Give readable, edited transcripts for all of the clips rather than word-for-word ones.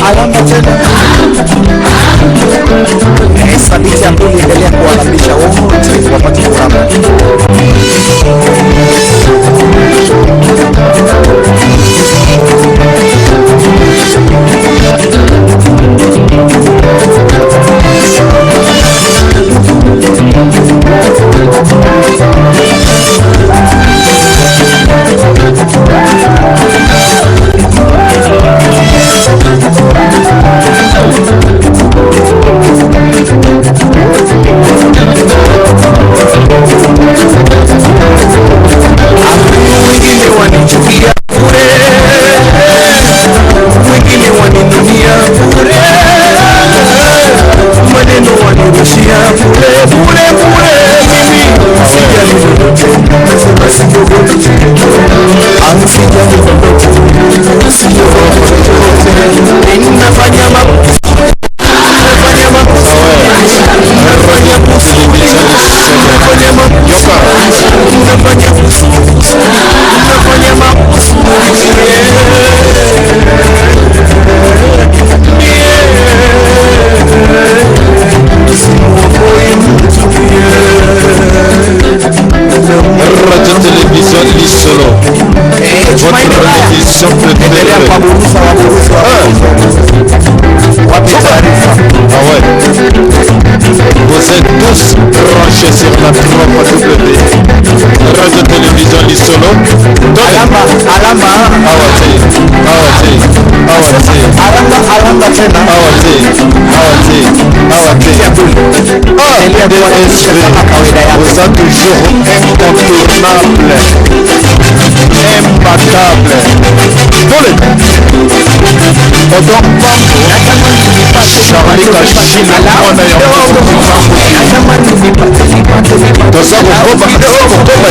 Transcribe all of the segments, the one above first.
Alamba tena. Thabiti ya pili, endelea kuwalambisha wote wapate kuramba. Wengine wanichukia bure, wengine waninunia bure, maneno wanirushia bure bure bure. Mimi sijali lolote, nasema siogopi, sijali lolote, siogopi lolote. Ninafanya makusudi, nafanya makusudi, nafanya kusudi, nafanya makusudi, nafanya kusudi, nafanya makusudi. Simuogoi mtu. Radio Télévision Lisolo. Votre télévision Endelea préférée. kuwaburuza, waburuza, waburuza. Wape taarifa. Ah ouais. Vous êtes tous branchés sur la 3 W. Radio Télévision Lisolo. Alamba, alamba, Awate, awate, awate, alamba, alamba tena. Awate, awate, awate. Ya pili. Endelea kuwalambisha ADSV, kama kawaida yako. vous êtes toujours incontournable, imbattable. Toleka. Odon Pambo, Charlie Kashina, mwana ya toza kokoba, toza kokoba te.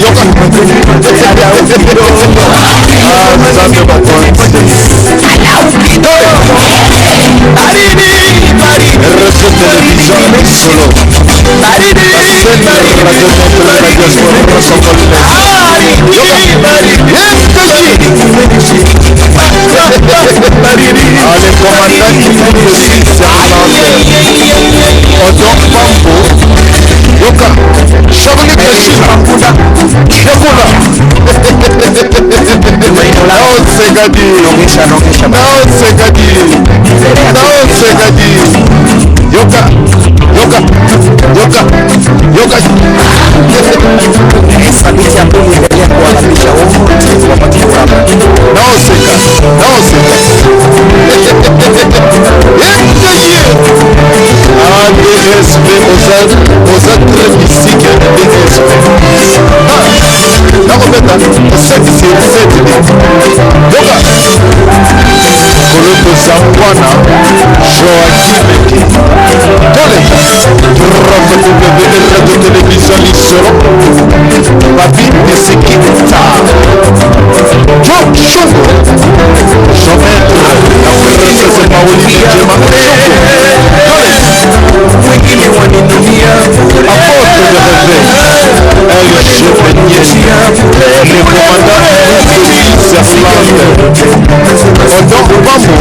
Yoka. Ah, Nzambe bakonzi. Radio Télévision Solo. La seule radio contre la diaspora congolaise. Yoka. Ah, le commandant qui de Switzerland. Odon Pambo. Yoka. Charlie Kashina. Yakula. Naosegadi. Nogesha, nogesha. Naosegadi. Naosegadi. Yoka. Yoka. Yoka. Yoka. Thabiti ya pili, endelea kuwalambisha wote wapate kuramba. Naoseka. Naoseka. Yeye. ADSV oza oza très mystique ADSV. Ah, nakobeta 7 sur 7. Yoka. Koloto Zangwana Joaquim Toleka. 3W Radio Télévision Lisolo. Papi Esekita. Joe Shongo. Jean-Maître. La princesse Maoli Djema Shongo. Toleka. Wengine waninunia bure, Apôtre de réveil. LG Beignet. Le commandant Switzerland. Odon Bambo.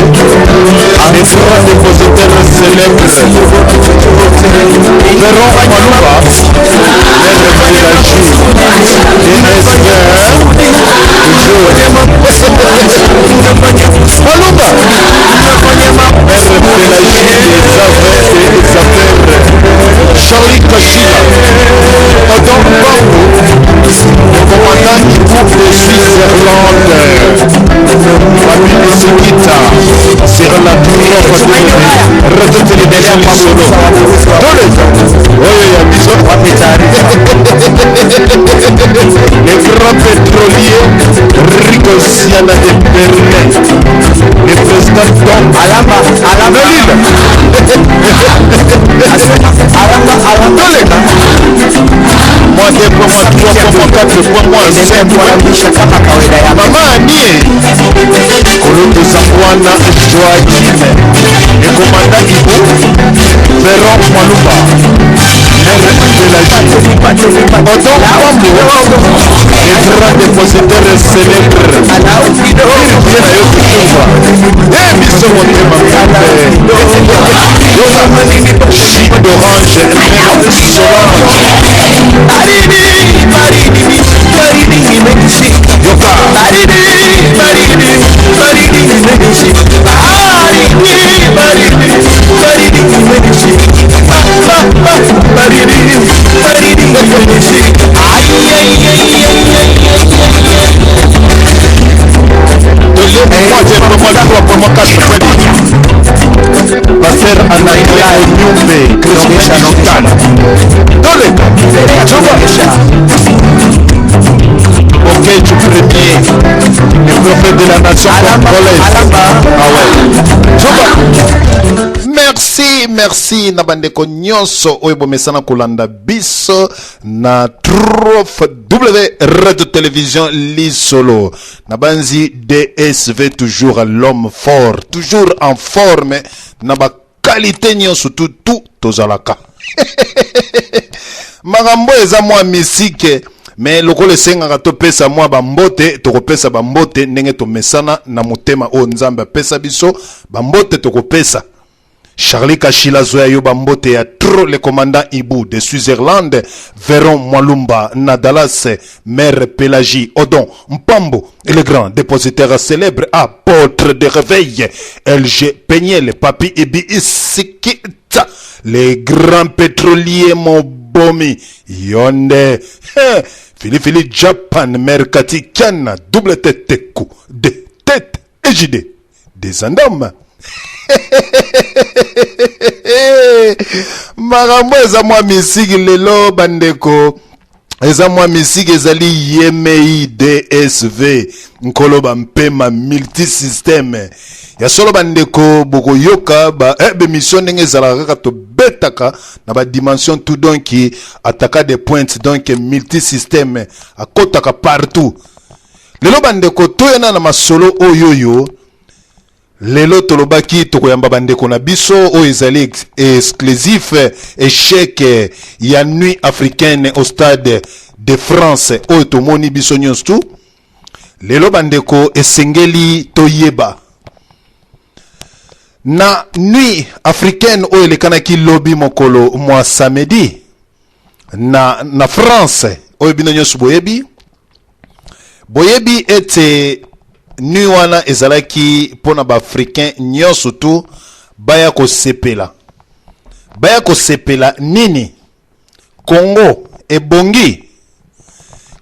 Les trois dépositaires célèbres. Véron Malouba. Maître Pélagie. DSV. Toujours. Malouba. Maître Pélagie des affaires et des affaires. Charlie Kashila. Odon Bambo. Le commandant Ibu de Switzerland. Papi Esekita. Sur la 3 W. Radio Télévision Lisolo. Toleka. Oyo ya biso. Wape taarifa. Les grands pétroliers Rico Siana de Berlin. Le président Dom Alamba, alamba, Nolil. Alamba, alamba. Toleka. Moi 2 points, moi 3 points, moi 4 points, moi Endelea 5 points. kuwalambisha kama kawaida yako. Mama Anie Koloto Zangwana Joaquim. Le commandant Ibu Véron Malouba. Maître Pélagie. Odon Pambo. Les grands dépositaires célèbres. Bien na yo kutumba. José Motema Mpe, Jus d'orange, Solange. Yoka. Pasteur Anaïla Nyumbe, Christian Digital. Toleka. Ok, tu premier, le prophète de la nation congolaise. Ah ouais. Merci, merci na bandeko nyonso oyo bomesana kolanda biso na 3W Radio Télévision Lisolo. Nabanzi DSV toujours l'homme fort, toujours en forme na ba qualité nyonso tout tout tozalaka. Makambo eza mwa misike me lokola esengaka topesa mwa bambote, tokopesa bambote ndenge tomesana na motema oyo Nzambe apesa biso. Bambote tokopesa Charlie Kashila Zoya yo bambote ya trop, le commandant Ibu de Switzerland, Veron Mwalumba na Dallas, Mère Pélagie Odon Mpambo et le grand dépositaire célèbre apôtre de réveil LG Peñel Papi Ebi Isikita, les grands pétroliers Mobomi Yonde Fili Fili Japan Mercati Kiana double tête coup de tête EJD des Andom. Makambo eza mwa misiki lelo bandeko, eza mwa misiki ezali yemei DSV nkolo bampema multisysteme ya solo. Bandeko bokoyoka ba bemission ndenge ezalaka kaka, tobetaka na badimension tout, donc ataka de pointe, donc multisysteme akotaka partout. Lelo bandeko toyana na masolo oyoyo. Lelo tolobaki tokoyamba bandeko na biso oyo ezali exclusif échec ya Nuit africaine au Stade de France oyo tomoni biso nyonso tu. Lelo bandeko esengeli toyeba na Nuit africaine oyo elekanaki lobi mokolo mwa samedi na France, oyo bino nyonso boyebi ete nuit wana ezalaki mpona baafricain nyonso tu baya kosepela. Baya kosepela nini? Congo ebongi,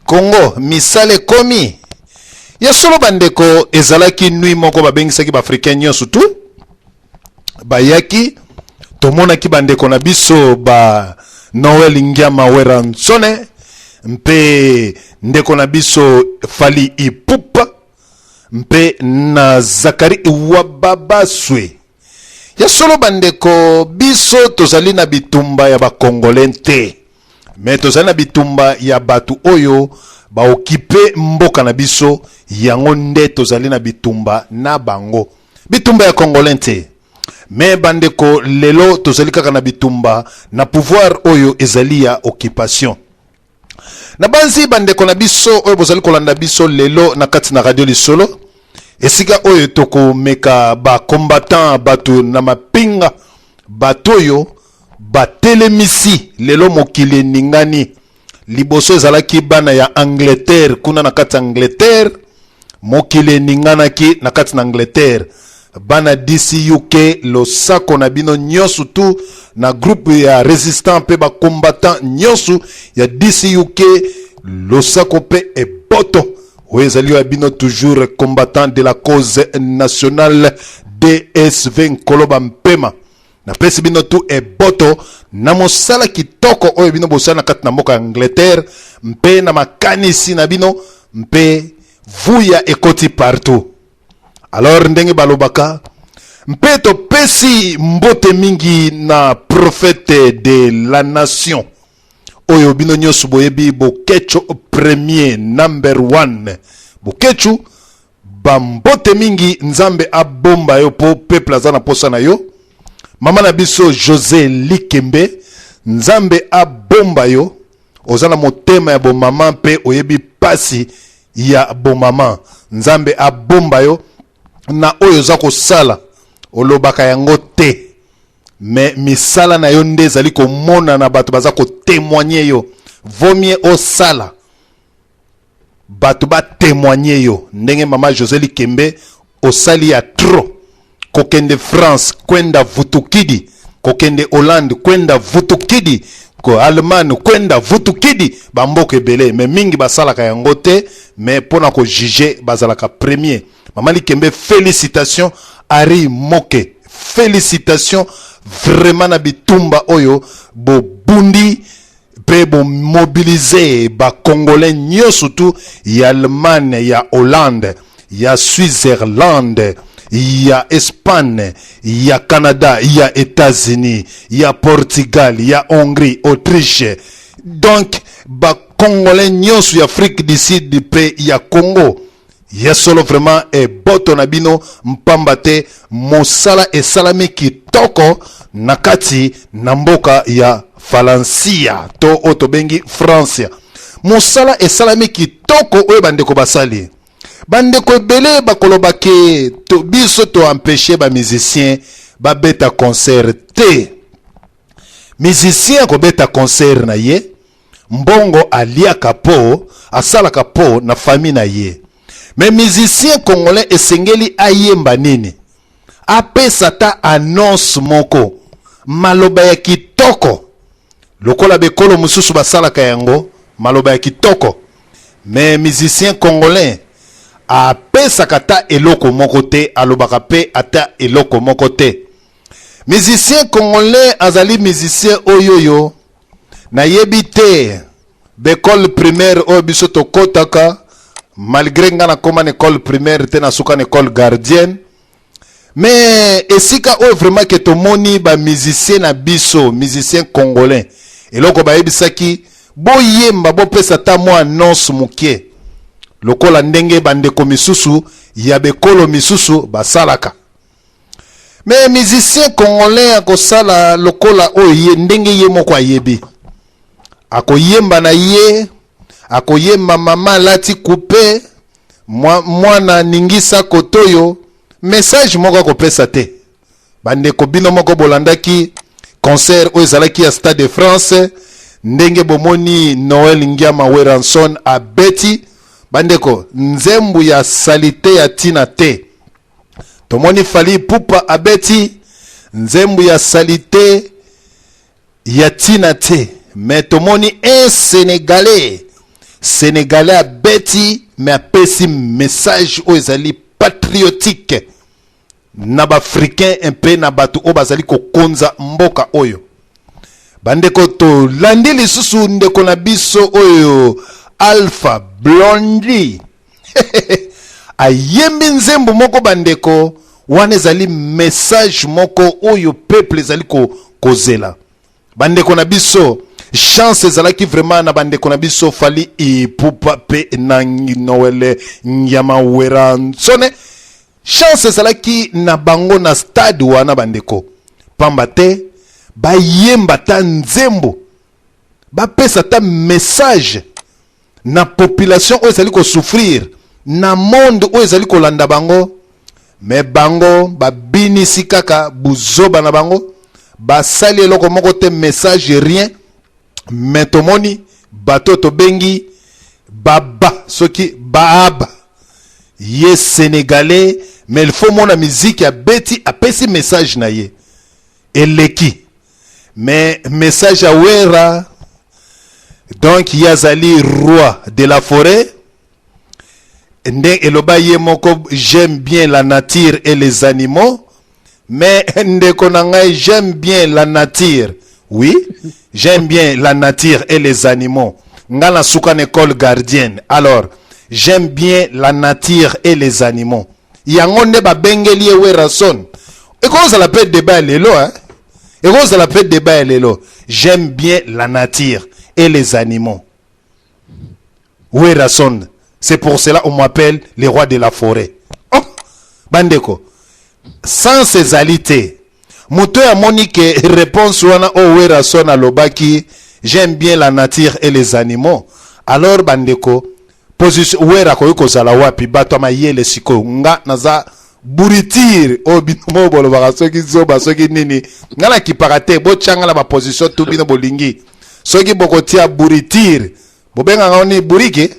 Congo misala ekomi ya solo. Bandeko, ezalaki nuit moko babengisaki baafricain nyonso tu bayaki. Tomonaki bandeko na biso ba Noel Ngiama Werrason mpe ndeko na biso Fally Ipupa mpe na Zakari Wababaswe. Ya solo bandeko, biso tozali na bitumba ya bakongole te, me tozali na bitumba ya bato oyo baokipe mboka na biso. Yango nde tozali na bitumba na bango, bitumba ya congolais te. Me bandeko, lelo tozali kaka na bitumba na pouvoir oyo ezali ya occupation. Na banzi bandeko na biso oyo bozali kolanda biso lelo na kati na Radio Lisolo, esika oyo tokomeka bacombattant, bato na mapinga, bato oyo batelemisi lelo mokili eningani. Liboso ezalaki bana ya Angleterre kuna na kati ya Angleterre, mokili eninganaki na kati na Angleterre. Bana DCUK, losako na bino nyonso tu na groupe ya résistant mpe bacombattant nyonso ya DCUK, losako mpe eboto oyo ezali ya bino, toujours combattant de la cause nationale DSV nkolo bampema. Napesi bino tu eboto na mosala kitoko oyo bino bosala na kati na mboka ya Angleterre mpe na makanisi na bino mpe vuya ekoti partout. Alors ndenge balobaka mpe topesi mbote mingi na prophète de la nation oyo bino nyonso boyebi, Bokecho premier number one. Bokechu, bambote mingi, Nzambe abomba yo mpo peuple aza na posa na yo. Mama na biso José Likembe, Nzambe abomba yo, oza na motema ya bomama mpe oyebi pasi ya bomama. Nzambe abomba yo na oyo oza kosala. Olobaka yango te, mais misala na yo nde ezali komonana, bato baza kotémoigner yo. Vaut mieux osala, bato batémoigner yo ndenge mama José Likembe osali ya trop. Kokende France kwenda vutukidi, kokende Hollande kwenda vutukidi, ko Allemagne kwenda vutukidi, bamboka ebele. Mais mingi basalaka yango te, mais mpo na kojuger bazalaka premier. Mama Likembe, félicitation. Ari Moke, félicitation vraiment na bitumba oyo bobundi mpe bomobiliser bacongolais nyonso tu ya Allemagne, ya Hollande, ya Switzerland, ya Espagne, ya Canada, ya États-Unis, ya Portugal, ya Hongrie, Autriche, donc bacongolais nyonso ya Afrique du Sud mpe ya Congo. Ya solo vraiment, eboto na bino mpamba te mosala esalami kitoko na kati na mboka ya Falansia to oyo tobengi Francia. Mosala esalami kitoko oyo bandeko basali. Bandeko ebele bakoloba ke to, biso toempêcher bamusicien babeta concert te. Musicien akobeta concert na ye, mbongo aliaka mpo asalaka mpo na famille na ye. Mais musicien congolais esengeli ayemba nini? Apesa ta annonce moko, maloba ya kitoko lokola bekolo mosusu basalaka yango, maloba ya kitoko. Mais musicien congolais apesaka ata eloko moko te, alobaka mpe ata eloko moko te. Musicien congolais azali musicien oyoyo nayebi te. Baécole primaire oyo biso tokɔtaka, malgré nga nakóma na école primaire te, nasuka na école gardienne, mais esika oyo vraiment ke tomoni bamusicien na biso, musicien congolais, eloko bayebisaki boyemba, bopesa ata mwa annonce moke lokola ndenge bandeko misusu ya bekolo misusu basalaka. Mais musicien congolais akosala lokola oyo ye ndenge ye moko ayebi, akoyemba na ye, akoyemba mama alati coupe, mwana ningisa kotoyo, message moko akopesa te. Bandeko, bino moko bolandaki concert oyo ezalaki ya Stade de France, ndenge bomoni Noel Ngiama Werrason abeti. Bandeko, nzembo ya saleté ya ntina te. Tomoni Fally Ipupa abeti nzembo ya saleté ya ntina te. Mais tomoni un Sénégalais, Sénégalais abeti, mais apesi message oyo ezali patriotique na baafricain mpe na bato oyo bazali kokonza mboka oyo. Bandeko, tolandi lisusu ndeko na biso oyo Alpha Blondy ayembi nzembo moko. Bandeko, wana ezali message moko oyo peuple ezali kozela. Bandeko na biso, chance ezalaki vraiment na bandeko na biso Fally Ipupa mpe na Noel Ngiama Werrason. Chance ezalaki na bango na stade wana, bandeko, pamba te bayemba ta nzembo, bapesa ta message na population oyo ezali kosouffrir, na monde oyo ezali kolanda bango. Mais bango babinisi kaka buzoba na bango, basali eloko moko te, message rien. Mais tomoni bato tobengi baba soki baaba ye Sénégalais, mais il faut mona miziki abeti, apesi message na ye eleki. Mais message ya Wera, donc ye azali roi de la forêt, nde eloba ye moko: "J'aime bien la nature et les animaux." Mais ndeko na ngai, j'aime bien la nature, oui, j'aime bien la nature et les animaux. Nga nasuka na école gardienne, alors j'aime bien la nature et les animaux, yango nde babengeli ye Werrason. Ekozala mpe débat ya lelo, hein? Ekozala mpe débat ya lelo. J'aime bien la nature et les animaux, Werrason, c'est pour cela on m'appelle le roi de la forêt. Oh, bandeko, sens ezali te. Moto oyo amoni ke réponse wana oyo Werrason alobaki, "J'aime bien la nature et les animaux", alors bandeko, position Wera akoki kozala wapi? Bato ya mayele sikoyo, nga naza Bourriture oyo bino moko bolobaka soki zoba soki nini, ngai nakipaka te. Botya ngai na baposition tu bino bolingi. Soki bokotia bourriture, bobengaka ngo nini? Buriki?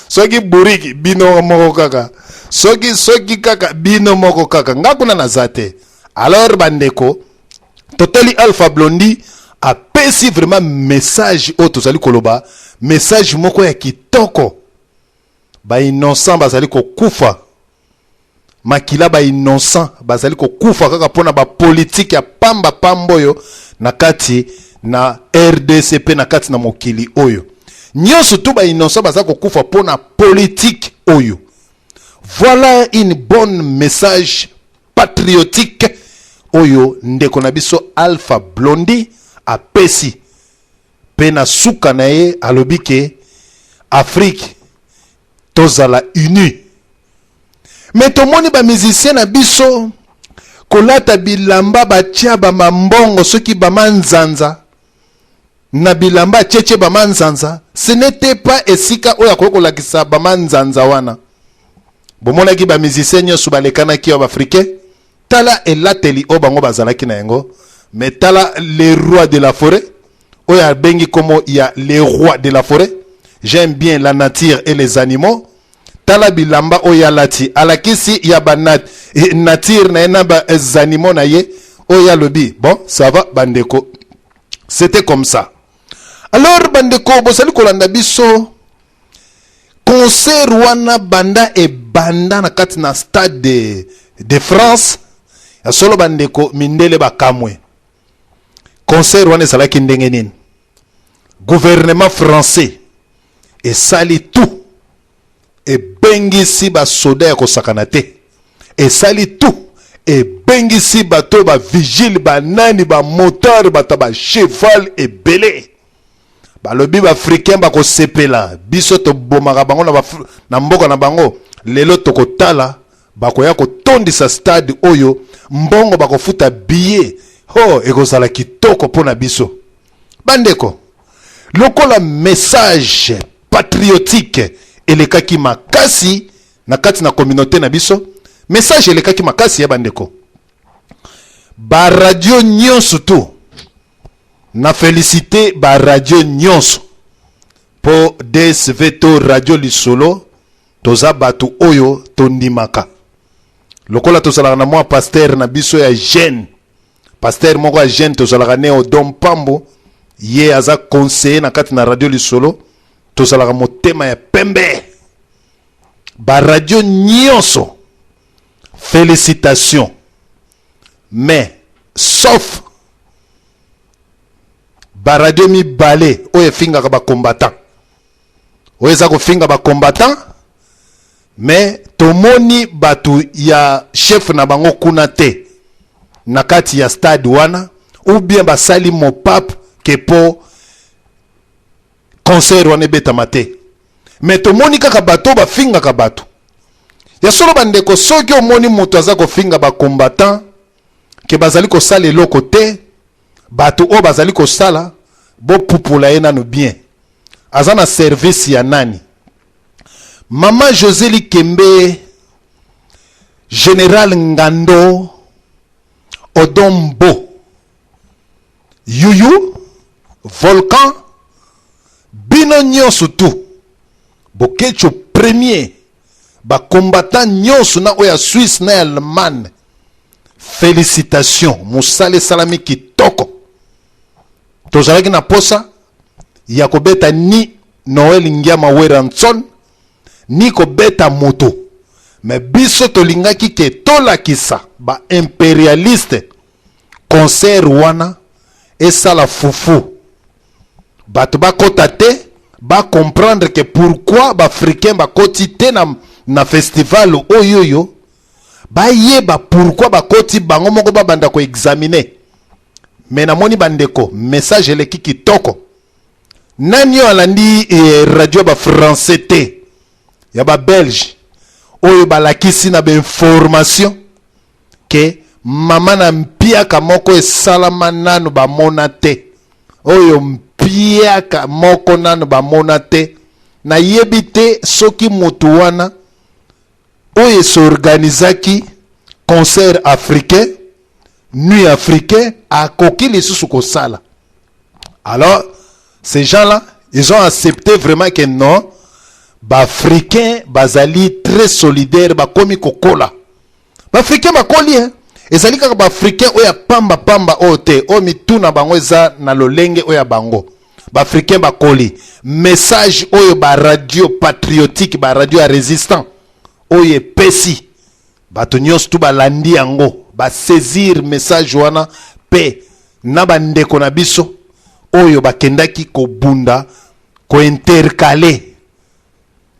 Soki buriki, bino moko kaka. Soki kaka bino moko kaka, nga kuna naza te. Alors bandeko, totali Alpha Blondy apesi vraiment message oyo tozali koloba, message moko ya kitoko. Bainnocent bazali kokufa, makila bainnocent bazali kokufa kaka mpona bapolitike ya pamba pamba oyo na kati na RDC mpe na kati na mokili oyo nyonso tu. Bainnocent baza kokufa mpona politike oyo. Voilà une bonne message patriotique oyo ndeko na biso Alpha Blondy apesi. Mpe na suka na ye alobi ke Afrique tozala uni. Me tomoni bamusicien na biso kolata bilamba batia bamambongo, soki bamanzanza na bilamba atietie bamanzanza. Ce n'était pas esika oyo akoki kolakisa bamanzanza wana. Bomonaki bamusicien nyonso balekanaki oyo baafricain, tala elateli oyo bango bazalaki na yango. Mais tala le roi de la forêt oyo abengi komo ya le roi de la forêt, j'aime bien la nature et les animaux. Tala bilamba oyo alati, alakisi ya banature na ye na baanimaux na ye oyo alobi. Bon, ça va bandeko, c'était comme ça. Alors bandeko, bozali kolanda biso, concert wana banda ebanda na kati na Stade de France. Ya solo bandeko, mindele bakamwe. Concert wana ezalaki ndenge nini? Gouvernement français esali tout, ebengisi basoda ya kosakana te, esali tout, ebengisi bato bavigile, banani, bamotard, bato bacheval ebele. Balobi baafricain bakosepela, biso tobomaka bango na mboka na bango. Lelo tokotala bakoya kotondisa stade oyo, mbongo bakofuta billet ho ekozala kitoko mpo na biso. Bandeko, lokola message patriotique elekaki makasi na kati na communauté na biso, message elekaki makasi ya bandeko, baradio nyonso tu, na félicité baradio nyonso mpo DSV to Radio Lisolo, toza bato oyo tondimaka. Lokola tozalaka na mwa pasteur na biso ya jeune, pasteur moko ya jeune, tozalaka ne Odon Mpambo, ye aza conseiller na kati na Radio Lisolo. Tozalaka motema ya pembe. Baradio nyonso, félicitation. Mais sauf baradio mibale oyo efingaka bacombattant, oyo eza kofinga bacombattant, mais tomoni bato ya chef na bango kuna te na kati ya stade wana, ou bien basali mopap ke mpo concert wana ebetama te. Mais tomoni kaka bato bafingaka bato. Ya solo bandeko, soki omoni moto aza kofinga bacombattant ke bazali kosala eloko te, bato oyo bazali kosala, bopupula ye nanu bien, aza na service ya nani? Mama José Likembe, Général Ngando, Odombo, Yuyu Volcan, bino nyonso tu, Bokecho premier, bacombattant nyonso na oyo ya Suisse na ya Allemagne, félicitation. Mosala esalami kitoko. Tozalaki na posa ya kobeta ni Noel Ngiama Werrason ni kobeta moto, me biso tolingaki ke tolakisa baimpérialiste concert wana esala fufu, bato bakɔta te, bacomprendre ke pourquoi baafricain bakɔti te na festival oyo. Oyo bayeba pourquoi bakɔti, bango moko babanda koexaminer. Me namoni bandeko, message eleki kitoko. Nani oyo alandi radio ya bafrançais te, ya babelge, oyo balakisi na bainformation ke mama na mpiaka moko esalama nanu bamona te, oyo mpiaka moko nanu bamona te? Nayebi te soki motu wana. Oyo esorganizaki concert africain, nuit africain, akoki lisusu kosala. Alors ces gens là, ils ont accepté vraiment que non, baafricain bazali très solidaire, bakomi kokola. Baafricain bakoli, hein? Ezali kaka baafricain oyo ya pamba-pamba oyo te, oyo mitu na bango eza na lolenge oyo ya bango. Baafricain bakoli. Message oyo baradio patriotique, baradio ya résistant oyo epesi, bato nyonso tu balandi yango, basaisir message wana. Mpe na bandeko na biso oyo bakendaki kobunda, kointercaler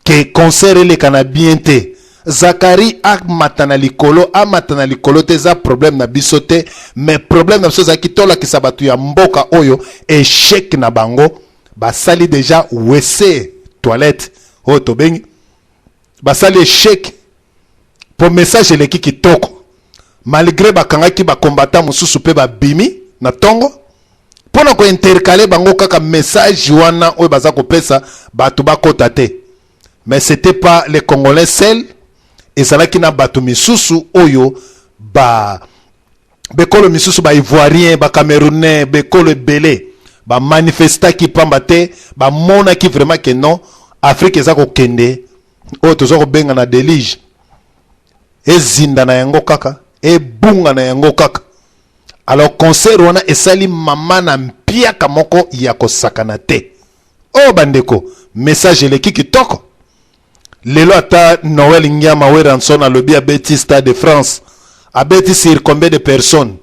ke concert eleka na bien te. Zakari amata na likolo, amata na likolo te, eza problème na biso te. Mais problème na biso ezalaki tolakisa bato ya mboka oyo échec na bango. Basali déjà WC, toilette oyo tobengi, basali échec po message eleki kitoko, malgré bakangaki bakombata mosusu mpe babimi na ntongo mpo na kointercaler bango kaka message wana oyo baza kopesa bato bakota te. Mais c'était pas les Congolais seuls, ezalaki na bato misusu oyo ba bekolo misusu, baivoirien, bacamerounais, bekolo ebele bamanifestaki, pamba te bamonaki vraiment ke non, Afrique eza kokende oyo toza kobenga na déluge, ezinda na yango kaka, ebunga na yango kaka. Alors concert wana esali mama na mpiaka moko ya kosakana te. Oyo bandeko, message eleki kitoko. Lelo ata Noel Ngiama Werrason alobi abeti Stade de France, abeti sur combien de personnes?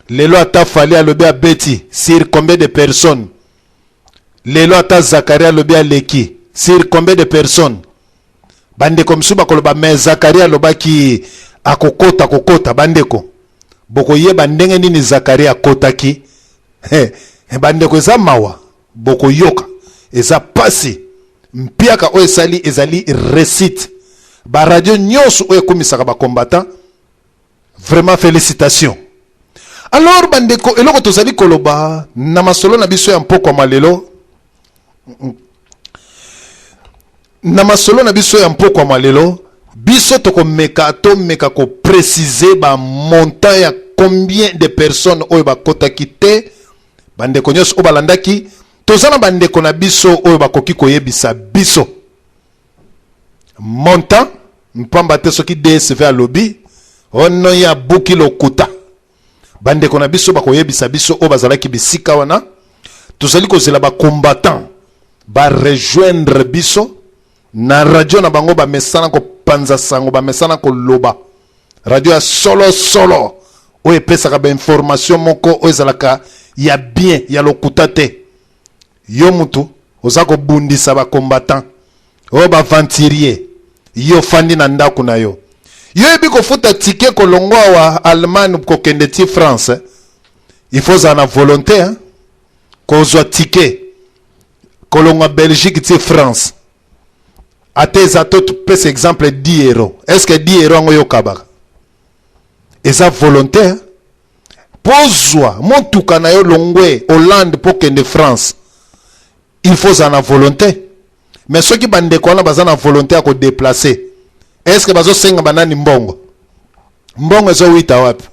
Lelo ata Fally alobi abeti sur combien de personnes? Lelo ata Zakari alobi aleki sur combien de personnes? Bandeko mosusu bakoloba: "Mais Zakari alobaki akokota kokota." Bandeko, bokoyeba ndenge nini Zakari akotaki. Bandeko, eza mawa, bokoyoka eza pasi. Mpiaka oyo esali ezali réussite. Baradio nyonso oyo ekomisaka bacombattant, vraiment félicitation. Alors bandeko, eloko tozali koloba na masolo na biso ya mpokwa lelo, na masolo na biso ya mpokwa lelo, biso tokomeka, tomeka kopréciser bamontant ya combien de personnes oyo bakotaki te. Bandeko nyonso oyo balandaki, toza na bandeko na biso oyo bakoki koyebisa biso montant, mpamba te soki DSV alobi ono ya buki lokuta, bandeko na biso bakoyebisa biso oyo bazalaki bisika wana. Tozali kozela bacombattant barejoindre biso na radio na bango. Bamesana kopanza sango, bamesana koloba. Radio ya solosolo oyo epesaka bainformation moko oyo ezalaka ya bien, ya lokuta te. Yo mutu oza kobundisa bacombattant oyo baaventurier, yo ofandi na ndako na yo, yo yebi kofuta ticket kolongwa awa Allemagne kokende ti France, il faut ozala na volonté, hein? Kozwa ticket kolongwa Belgique ti France, ata eza, to topesa exemple 10 euro, est ce que 10 euro yango yokabaka? Eza volonté, hein? Mpo ozwa motuka na yo longwe Hollande mpo kende France, il faut ozala na volonté. Mais soki bandeko wana baza na volonté ya kodéplacer, est ce que bazosenga banani mbongo? Mbongo ezowita wapi?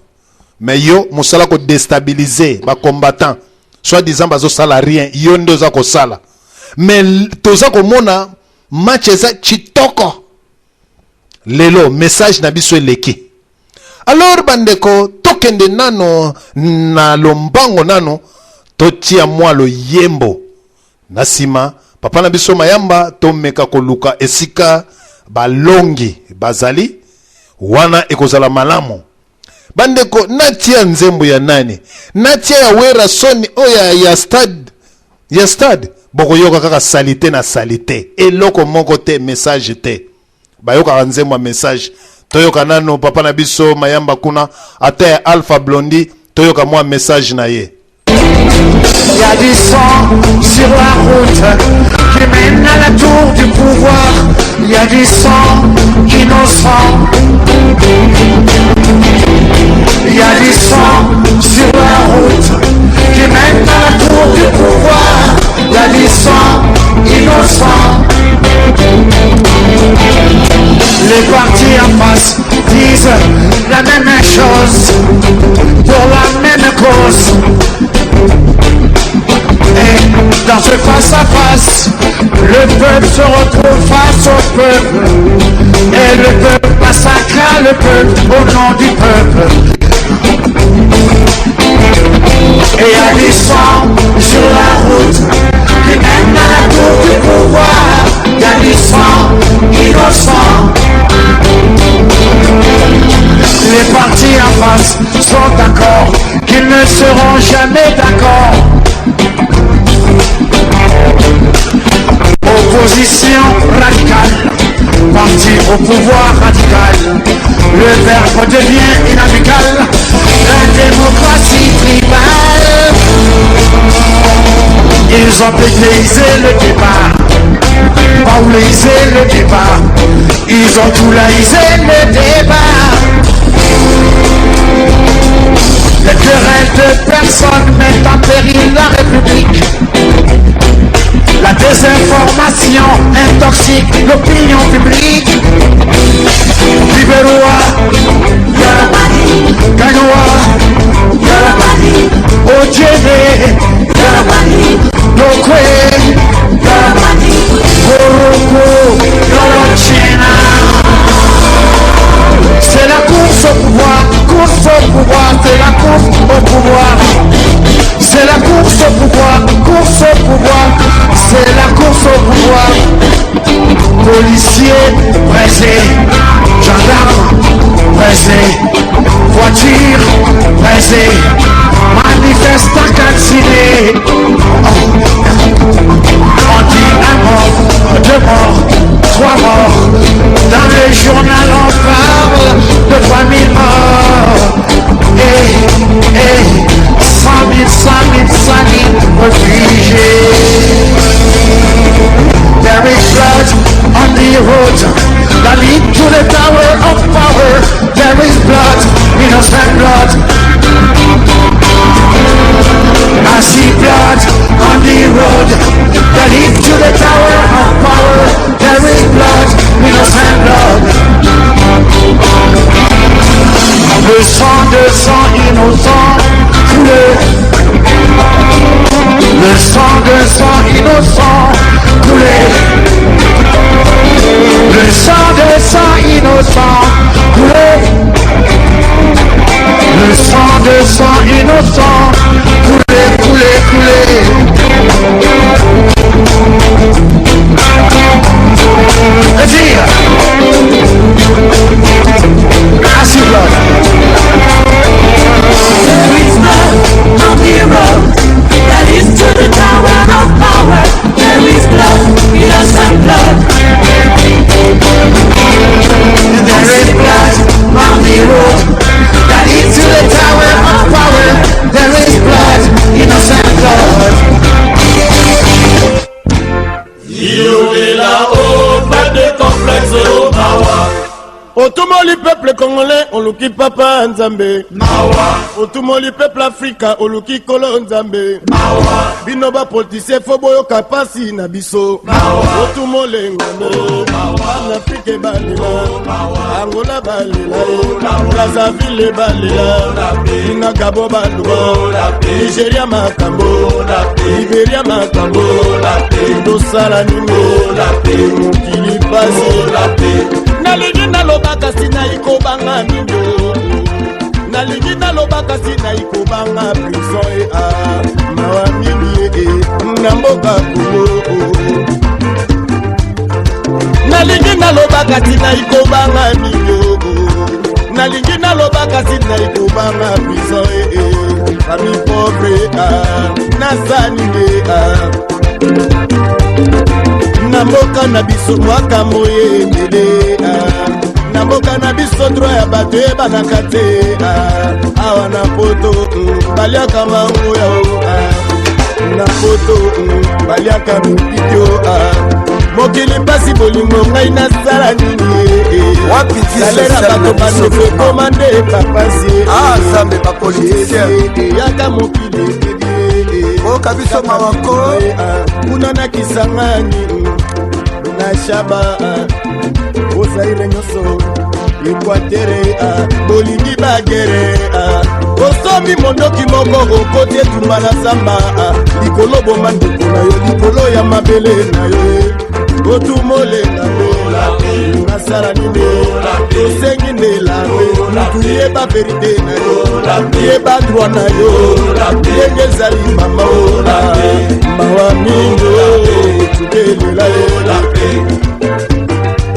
Mais yo mosala kodéstabiliser bacombattant, soit disant bazosala rien, yo nde oza kosala. Mais toza komona match eza kitoko lelo, message na biso eleki. Alors bandeko, tokende nano na lombango, nano totia mwa loyembo na nsima. Papa na biso Mayamba, tomeka koluka esika balongi bazali wana, ekozala malamu. Bandeko, natia nzembo ya nani? Natia ya Werrason oyo ya stade, ya stade. Bokoyoka kaka saleté na saleté, eloko moko te, message te. Bayokaka nzembo ya message. Toyoka nano papa na biso Mayamba kuna, ata ya Alpha Blondy, toyoka mwa message na ye. Il y a du sang sur la route qui mène à la tour du pouvoir. Il y a du sang innocent. Il y a du sang sur la route qui mène à la tour du pouvoir. Il y a du sang innocent. Les partis en face disent la même chose pour la même cause. Et dans ce face-à-face, le peuple se retrouve face au peuple. Et le peuple massacre le peuple au nom du peuple. Et il y a du sang sur la route qui mène à la tour du pouvoir. Il y a du sang innocent. Les partis en face sont d'accord qu'ils ne seront jamais d'accord. Opposition radicale, parti au pouvoir radical. Le verbe devient inamical, la démocratie tribale. Ils ont pétéisé le débat, paoulisé le débat, ils ont toulaïsé le débat. Les querelles de personnes mettent en péril la République. La désinformation intoxique l'opinion publique. Libérois, Yarabani, Ganois, Yarabani, Ojede, Yarabani, Dokwe, Yarabani, Koroko, Yorochena. C'est la course au pouvoir, course au pouvoir, c'est la course au pouvoir. C'est la course au pouvoir, course au pouvoir, c'est la course au pouvoir. Policiers pressés, gendarmes pressés, voitures pressées, manifestants calcinés. On dit un mort, deux morts, trois morts. Dans le journal on parle de 3000 morts. Et 100 000, 100 000, 100 000 réfugiés. There is blood on the road that lead to the tower of power. There is blood, innocent blood. I see blood on the road that lead to the tower of power. There is blood, innocent blood. Le sang de sang innocent coulé. Le sang de sang innocent coulé. Le sang de sang innocent coulé. Le sang de sang innocent coulé, coulé, coulé. Vas-y. Acid blood. There is blood on the road that leads to the tower of power. There is blood, innocent blood. There is blood on the road that leads to the tower of power. There is blood, innocent blood. Bilobela o pas de complexe o mawa. Otumoli peuple congolais oluki papa Nzambe. Mawa. Otumoli peuple Afrika oluki kolo Nzambe. Mawa. Bino ba politicien fo boyoka pasi na biso. Mawa. Otumole ngondo. Mawa. Afrique balela. Mawa. Angola balela. Brazzaville balela. Ina Gabon baluba. Nigeria makambo. Liberia makambo. Tosala nini? Mokili pasi. Nalingi naloba kasi naikobanga mingi. Nalingi naloba kasi naikobanga prison e a mawa mingi e na mboka Kongo. Nalingi naloba kasi naikobanga mingi. Nalingi naloba kasi naikobanga prison e famille pauvre a nasani nde a na mboka na biso makambo ebele. Na mboka na biso droit ya bato ebanaka te. Awa na poto baliaka mango ya na poto baliaka mipitio. Mokili mpasi bolingo ngai nasala nini? Wapi vie Salaire ya sociale bato na biso bandeko vraiment? ekoma nde bapasi. Ah, Nzambe, ba politicien. Yaka mokili ebebi. Oyoka biso mawa ko. Kuna na Kisangani na Shaba. Zaire nyonso Ekwatere bolingi bagere osombi mondoki moko okoti etumba na zamba likolo boma ndeko na yo likolo ya mabele na yo otumolenga mpe nasala nini tosengi nde lape mutu yeba verite na yo yeba droit na yo ndenge ezali mama mawa mingi tubelela ye.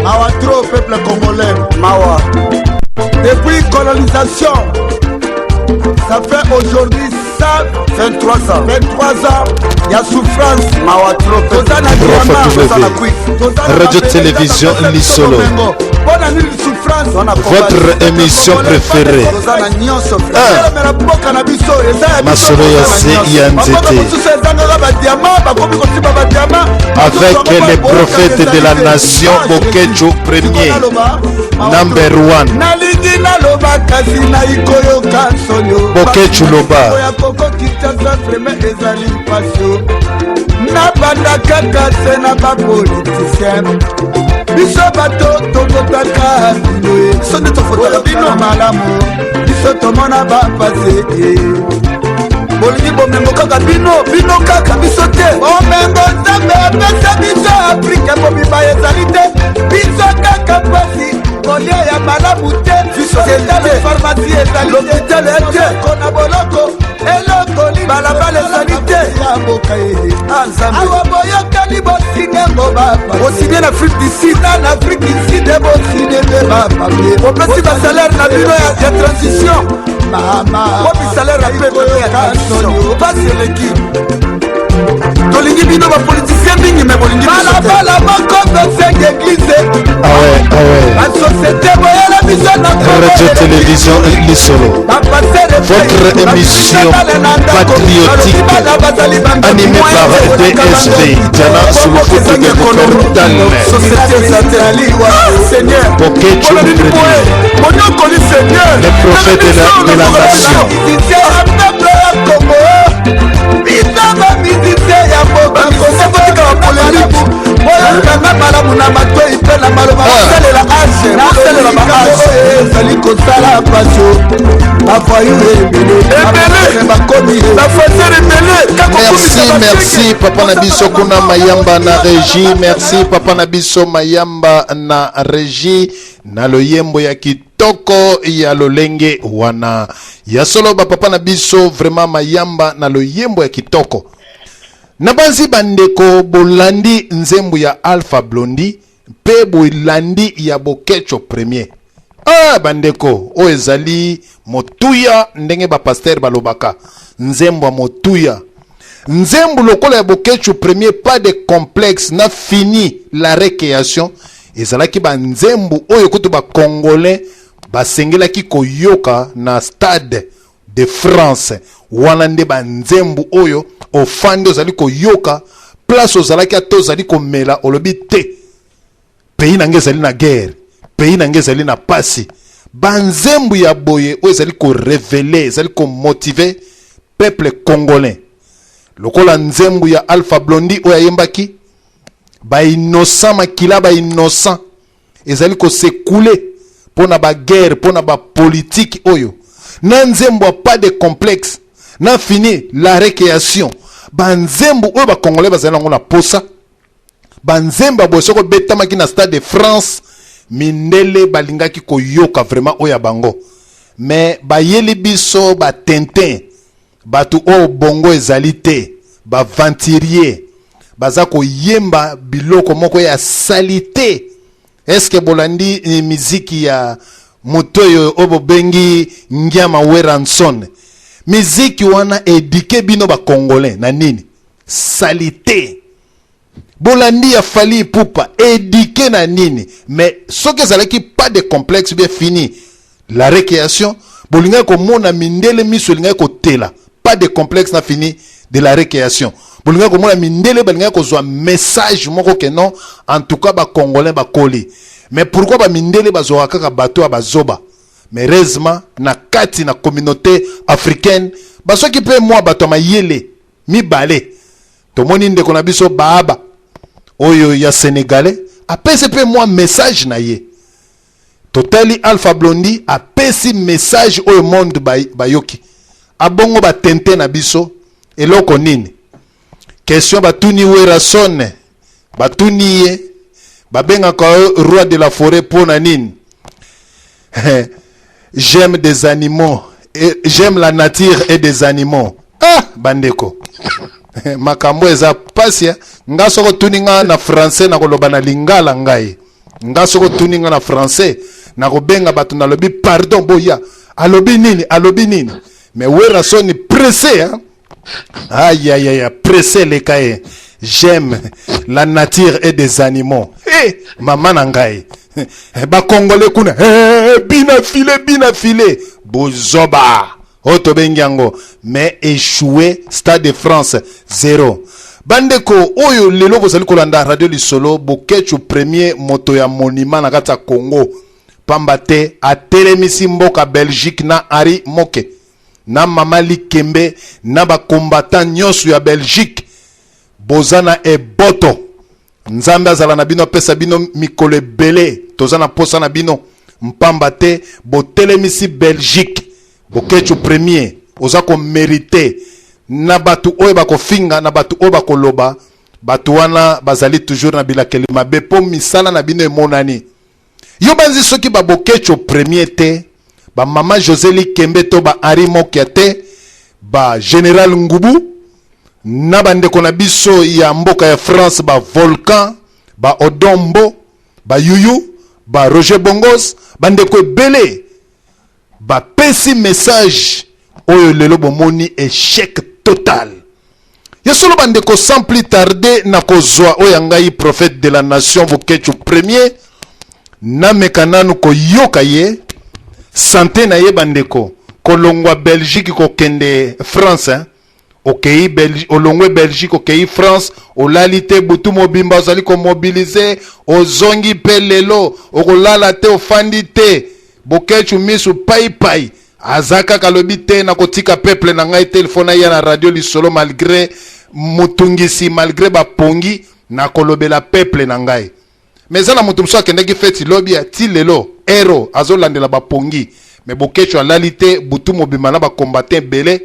Mawa trop, peuple congolais, mawa. Depuis colonisation, ça fait aujourd'hui 123 ans, 23 ans ya souffrance. Mawa trop. Toza na diamant, toza na cuivre, toza na Radio mabele, Télévision toza na Lisolo. bomengo. Mpona nini souffrance? Votre émission préférée. Toza na nyonso. Ah. Telemela mboka na biso, eza ya biso. Masolo ya Toza na se nyonso. ya Bamboka nzete. mosusu ezangaka badiama, bakomi kosimba badiama. Avec les prophètes de la nation, Boketshu premier, number one. Nalingi naloba kasi naikoyoka nsonyo. Boketshu loba. Ya koko Kinshasa vraimen ezali mpasi. Nabanda kaka se na bapoliticien, biso bato tokotaka bino ye. Biso nde tofotaka bino malamu, biso tomona bapasi. Bolingi bomengo kaka bino, bino kaka, biso te. Bomengo Nzambe apesa biso Afrika mobimba ezali te, biso kaka mpasi. Kolia ya malamu te, ezali pharmacie ezali, l'hôpital ete kona boloko eloko nini, balabala ezali te ya mboka ye. Awa boyokani, bosine ngo bapa, bosine na Afrique du Sud, na Afrique du Sud bosine nde bapapie, bopesi basalaire na bino ya transition. Wapi salaire ya peuple ya transition? Pasi eleki. Tolingi bino bapoliticien mingi, me bolingi biso te. Balabala moko tosengi église. Ah ouais, ah ouais. Basociété boyela biso na Radio Télévision Lisolo. Votre émission patriotique animée par DSV, Diana Sulufutu de Boukortal. Seigneur. Boketshu premier. Monyokoli, Seigneur. Les prophètes de la nation. Musicien ya peuple ya Congo, biso bamusicien ya mboka Kongo, polémique boyokanga malamu na matoi mpe na maloba. Bosalela age, bosalela baage ezali kosala pasio. Bavoyu ebele ebele bakomi bafaser ebele. Merci, merci papa na biso kuna Mayamba na régie. Merci papa na biso Mayamba na régie na loyembo ya kitoko ya lolenge wana ya solo. Bapapa na biso vraiment Mayamba na loyembo ya kitoko. Na banzi bandeko bolandi nzembo ya Alpha Blondy mpe bolandi ya Boketshu premier. Ah, bandeko, oyo ezali motuya ndenge bapasteur balobaka, nzembo ya motuya, nzembo lokola ya Boketshu premier, Pas de complexe na Fini la récréation, ezalaki banzembo oyo kutu bacongolais basengelaki koyoka na Stade de France. Wana nde banzembo oyo ofandi, ozali koyoka place ozalaki, ata ozali komela, olobi te: pays na ngai ezali na guerre, pays na ngai ezali na pasi. Banzembo ya boye oyo ezali korévéler, ezali komotiver peuple congolais, lokola nzembo ya Alpha Blondy oyo ayembaki bainnocent, makila bainnocent ezali kos'écouler mpo na baguerre, mpo na bapolitike oyo, na nzembo ya Pas de complexe na Fini la récréation. Banzembo oyo bacongolais bazali nango na posa. Banzembo ya boye soki obetamaki na Stade de France, mindele balingaki koyoka vraiment oyo ya bango. Me bayeli biso batintin, bato oyo bongo ezali te, baaventurier, baza koyemba biloko moko ya sali te. Eske bolandi miziki ya moto oyo oyo bobengi Ngiama Werrason? Miziki wana éduquer bino bacongolais na nini? Sali te. Bolandi ya Fally Ipupa, éduquer na nini? Mais soki ezalaki Pas de complexe bien Fini la récréation, bolingaki komona mindele miso elingaki kotela. Pas de complexe na Fini de la récréation, bolingaki komona mindele balingaki kozwa message moko ke non, en tout cas bacongolais bakoli. Mais pourquoi bamindele bazwaka kaka bato ya bazoba? Mais heureusement na kati na communauté africaine basoki mpe mwa bato ya mayele mibale. Tomoni ndeko na biso Baaba oyo ya Sénégalais apesi mpe mwa message na ye. Totali Alpha Blondy apesi message oyo monde bayoki. Abongo ba tente na biso eloko nini? Question batuni Werrason, batuni ye babengaka yo roi de la forêt mpo na nini? J'aime des animaux et j'aime la nature et des animaux. Ah bandeko, makambo eza pasi. Nga soko otuni nga na français, nakoloba na lingala. Ngai nga soko otuni nga na français, nakobenga bato, nalobi pardon, boya, alobi nini, alobi nini? Mais Werrason pressé, hein? Aïe aïe aïe, pressé leka ye. J'aime la nature et des animaux. Eh, mama na ngai, bakongole kuna, eh, bina file, bina file, bozoba oyo tobengi yango. Mais échoué, Stade de France 0. Bandeko oyo lelo bozali kolanda Radio Lisolo, Boketshu Premier, moto ya monument na kati ya Congo, pamba te atelemisi mboka Belgique na Henri Moke na mama Likembe na bakombatan nyonso ya Belgique. Boza na eboto, Nzambe azala na bino, apesa bino mikolo ebele. Toza na posa na bino, mpamba te botelemisi Belgique. Boketshu Premier, oza komériter na bato oyo bakofinga, na bato oyo bakoloba. Bato wana bazali toujours na bilakeli mabe, mpo misala na bino emonani. Yo banzi soki baBoketshu Premier te, bamama José Likembe to ba Henri Mokia te, bagénéral Ngubu na bandeko na biso ya mboka ya France, bavolcan, baodombo, bayuyu, baRoger Bongos, bandeko ebele bapesi message oyo lelo bomoni échec total ya solo. Bandeko, sans plus tarder, na kozwa oyo ya ngai prophète de la nation Boketshu Premier, nameka nanu koyoka ye santé na ye. Bandeko, kolongwa Belgique kokende France, hein? Okei olongwe Belgique, okei France, olali te butu mobimba, ozali komobiliser, ozongi mpe lelo okolala te, ofandi te. Boketshu misu paipai, aza kaka alobi te, nakotika peuple na ngai te, il faut naya na Radio Lisolo malgré motungisi, malgré bapongi, nakolobela peuple na ngai. Mais eza na moto mosusu akendaki feti lobi, ti lelo ero azolandela bapongi. Mais Boketshu alali te butu mobimba na bacombattant ebele,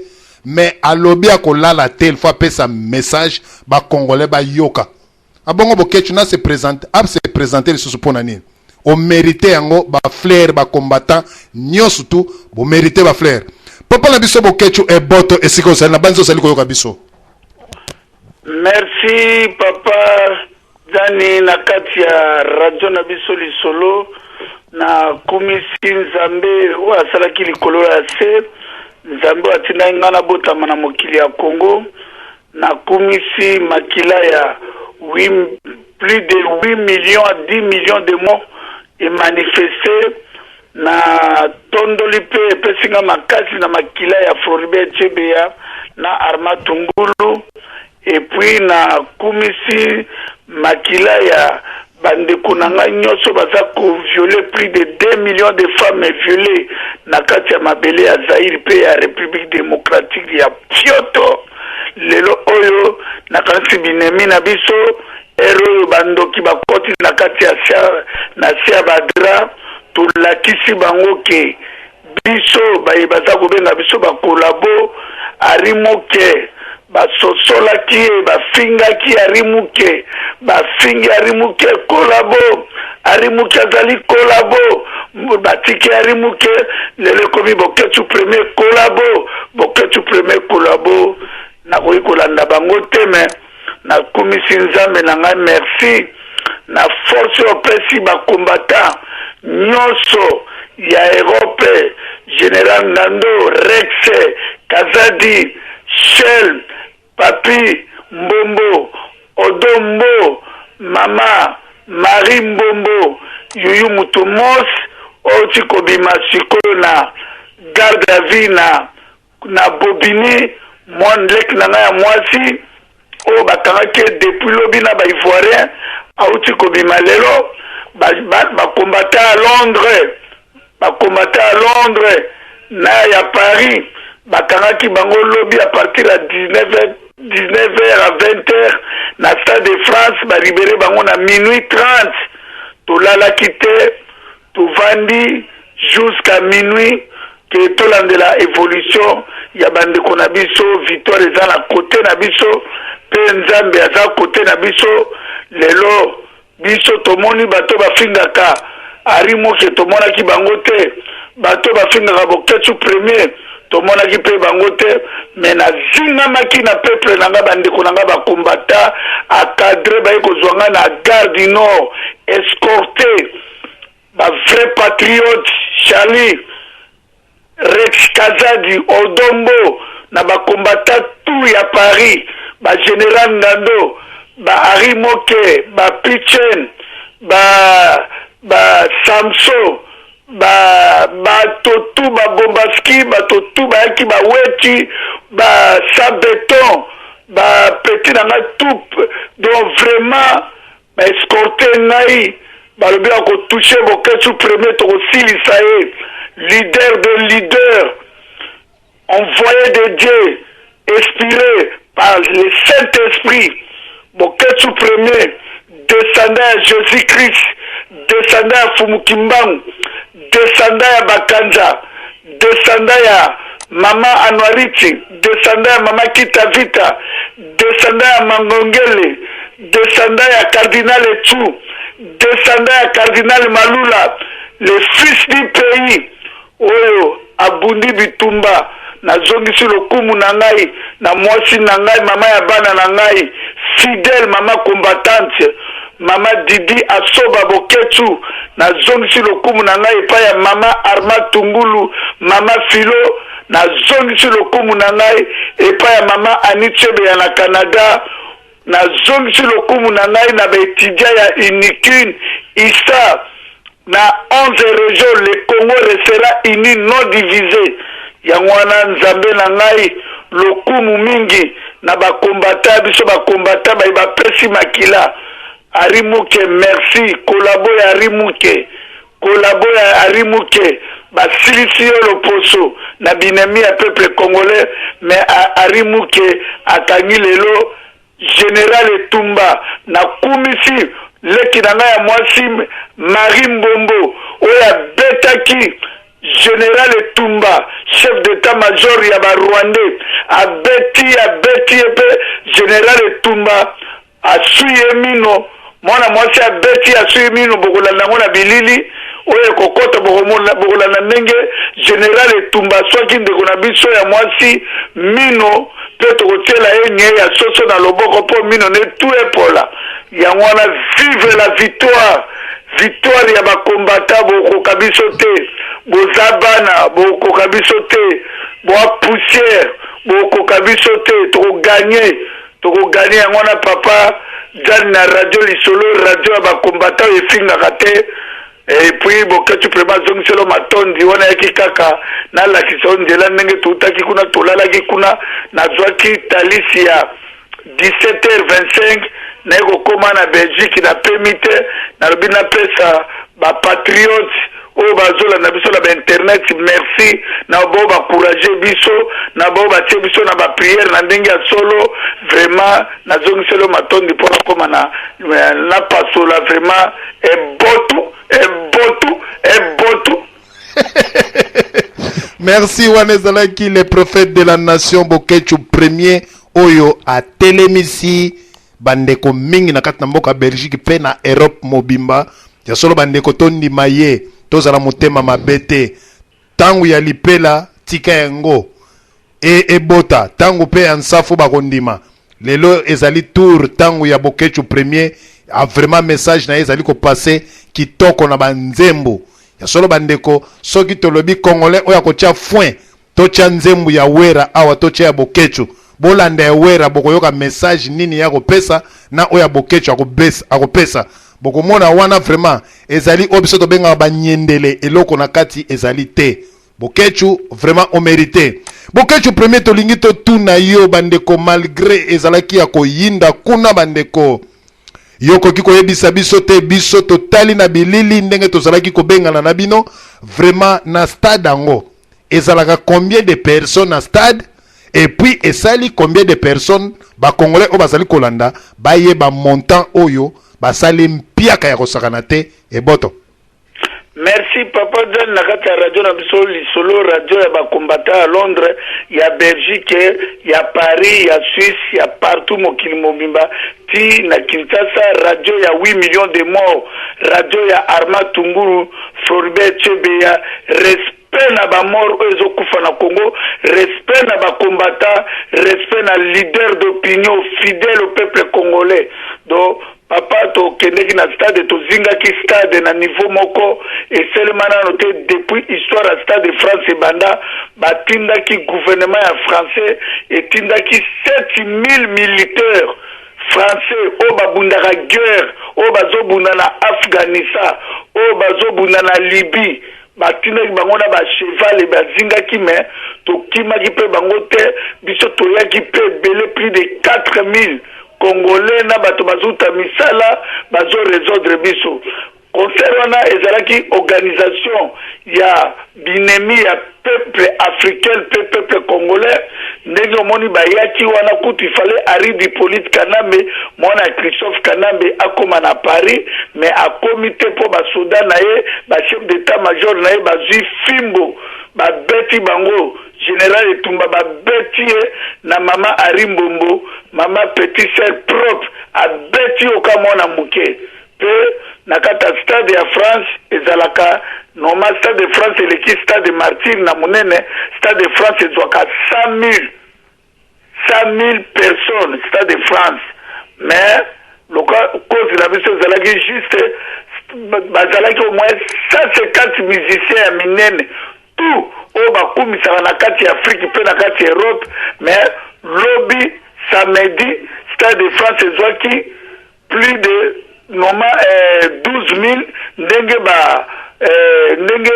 mais alobi akolala te, il faut apesa message, bacongolais bayoka. Abongo Boketshu na se présente, ase présente lisusu mpo na nini? Omérite yango, bafleurs, bacombattant nyonso tu bomérite bafleurs. Papa na biso Boketshu, eboto esika ozali, na banzi ozali koyoka biso. Merci papa Dani. Na kati ya radio na biso Lisolo, nakumisi Nzambe oyo asalaki likolo ya se, Nzambe oyo atindaki ngai nabotama na mokili ya Congo. Nakumisi makila ya 8, plus de 8 millions à 10 millions de morts emanifeste. Na tondoli mpe epesi nga makasi na makila ya Floribert Chebeya na Armand Tungulu. Et puis nakumisi makila ya bandeko na ngai nyonso baza kovioler, plus de 2 millions de femmes violées na kati ya mabele ya Zaire mpe ya République démocratique ya Fioto. Lelo oyo nakanisi binemi na biso ere oyo bandoki bakoti na kati ya na se ya badraps, tolakisi bango ke biso baye baza kobenga biso bacollabo. Arimuke basosolaki ye, bafingaki Arimuke, bafingi Arimuke collabo, Arimuke azali collabo, batiki Arimuke. Lelo ekomi Boketshu Premier collabo, Boketshu Premier collabo. Nakoki kolanda bango te, mais nakumisi Nzambe na ngai. Merci na force oyo opesi bacombattant nyonso ya Europe, général Ngando, Rex Kazadi, Shel, Papi Mbombo, Odombo, mama Marie Mbombo, Yuyu Mutumos oyo ti kobima sikoyo na garde à vue na Bobini, mwana leki na ngai ya mwasi oyo bakangaki ye depuis lobi na baivoirien, auti kobima lelo. Bacombattant ya Londres, bacombattant ya Londres na ya Paris, bakangaki bango lobi à partir ya 19 19h à 20h na Stade de France, balibérer bango na minuit 30. Tolalaki te. Tovandi jusqu'à minuit ke tolandela evolution ya bandeko na biso. Victoire eza na kote na biso mpe Nzambe aza kote na biso. Lelo biso tomoni bato bafingaka Ari Moke, tomonaki bango te. Bato bafingaka Boketshu Premier, tomonaki mpe bango te. Me nazingamaki na peuple na nga, bandeko na nga bakombata acadre, baye kozwa nga na Gare du Nord, escorte ba vrai patriote Charlie, Rex Kazadi, Odombo na bakombata tout ya Paris, ba Général Ngando, ba Harry Moke, ba Pichen, ba Samso, ba bato tu, ba Bombaski, bato tu bayaki, ba Weti, ba Sabeton, ba petit na ngai tout. Donc vraiment ba escorte ngai, balobi ya kotouche Boketshu Premier, tokosilisa ye, leader de leader, envoyé de Dieu, inspiré par le Saint-Esprit. Boketshu Premier, descendant ya Jésus-Christ, descendant ya Fumu Kimbangu, descendant ya Bakanza, descendant ya Mama Anuariti, descendant ya Mama Kita Vita, descendant ya Mangongele, descendant ya Cardinal Etu, descendant ya Cardinal Malula, le fils du pays, oyo abundi bitumba. Nazongisi lokumu na ngai na mwasi na ngai, mama ya bana na ngai, fidèle mama combattante, mama Didi Asoba Boketshu. Nazongisi lokumu na ngai epai ya mama Arma Tungulu, mama Filo. Nazongisi lokumu na ngai epai ya mama Ani Chebeya na Canada. Nazongisi lokumu na ngai na baetudia ya Unicune Isa na 11 région. Le Congo restera uni, non divisé. Yango wana, Nzambe na ngai, lokumu mingi na bakombata biso, bakombata baye bapesi makila. Ari Muke, merci. Kolabo ya Ari Muke, kolabo ya Ari Muke, basilisi yo loposo na binemi ya peuple congolais, mais Ari Muke akangi lelo Général Etumba. Nakumisi leki na ngai ya mwasi Marie Mbombo, oyo abetaki Général Etumba, chef d'état major ya Barwandais. Abeti, abeti ye mpe Général Etumba asui ye mino. Mwana mwasi abeti, asui mino. Bokolanda yango na bilili oyo ekokota, bokolanda ndenge Général Etumba aswaki ndeko na biso ya mwasi mino, mpe tokotiela ye nye ya soso na loboko mpo mino ne tu epola. Yango wana, vive la victoire, victoire ya bakombata. Bokoka biso te, boza bana, bokoka biso te, boa poussière, bokoka biso te. Tokoganye, tokoganye. Yango wana, papa Jani, na radio Lisolo, radio ya bakombata oyo efingaka te. Et puis Boketshu vraiment azongiselo matondi wana. Yaki kaka nalakisa yo nzela ndenge toutaki kuna, tolalaki kuna. Nazwaki Thalys ya 17h25, naye kokóma na Belgique, napemi te. Nalobi napesa bapatriote oyo bazolanda biso na bainternet merci, na bao bacourage biso, na bao batie biso na baprière na ndenge ya solo. Vraiment nazongiselo matondi mpo nakóma na napasola. Vraiment ebotu, ebotu, ebotu. Merci. Wana ezalaki le prophète de la nation Boketshu Premier, oyo atelemisi bandeko mingi na kati na mboka Belgique mpe na Europe mobimba. Ya solo, bandeko, tondima ye, tozala motema mabe te. Ntango ya lipela, tika yango ebota. Ntango mpe ya nsafu, bakondima. Lelo ezali tour, ntango ya Boketshu Premier. A vraiment message na ye ezali kopase kitoko na banzembo. Ya solo, bandeko, soki tolobi Congolais oyo akotia foin, totia nzembo ya Wera awa, totia ya Boketshu. Bolanda ya Wera, bokoyoka message nini ya kopesa na oyo ya Boketshu akopesa. Bokomona wana vraiment ezali oyo biso tobengaka banyendele, eloko na kati ezali te. Boketshu vraiment omérite. Boketshu Premier, tolingi totuna yo, bandeko, malgré ezalaki ya koyinda kuna, bandeko, yo koki koyebisa biso te? Biso totali na bilili ndenge tozalaki kobengana na bino vraiment na stade yango, ezalaka combien de personnes na stade? Et puis esali combien de personnes? Bacongolais oyo bazali kolanda bayeba montant oyo basali mpiaka ya kosakana te. Eboto. Merci papa John na kati ya radio na biso lisolo, radio ya bakombata ya Londres, ya Belgique, ya Paris, ya Suisse, ya partout mokili mobimba ti na Kinshasa, radio ya 8 millions de morts, radio ya Armand Tungulu, Floribert Chebeya. Respect na bamort oyo ezokufa na Congo, respect na bakombata, respect na leader d'opinion fidèle au peuple congolais. Donc papa, tokendeki na stade, tozingaki stade na niveau moko eselema nano te depuis histoire ya Stade de France ebanda. Batindaki, gouvernement ya français etindaki 7000 militaires français oyo babundaka guerre, oyo bazobunda na Afghanistan, oyo bazobunda na Libye. Batindaki bango na bacheval, bazingaki, mais tokimaki mpe bango te. Biso toyaki mpe ebele, plus de 4000 Congolais na bato bazuta misala bazorejoindre biso. Concert wana ezalaki organisation ya binemi ya peuple africain mpe peuple congolais. Ndenge omoni bayaki wana, kutu ifale Aride Hippolyte Kanambe, mwana ya Christophe Kanambe, akóma na Paris, mais akomi te mpo basoda na ye, bachef d'état major na ye bazwi fimbo, babeti bango. Général Etumba babeti ye na mama Ari Mbombo, mama petit sœur propre, abeti yo ka mwana moke. Mpe na kati ya Stade ya France ezalaka normal, Stade de France eleki Stade Martyr na monene. Stade de France ezwaka 100 000, 100 000 personnes, Stade de France. Mais loka cause na biso ezalaki juste, bazalaki au moins 150 musiciens ya minene, tout oyo bakumisaka na kati ya Afrique mpe na kati ya Europe. Mais lobi samedi, Stade de France ezwaki plus de normal 12 000, ndenge ba ndenge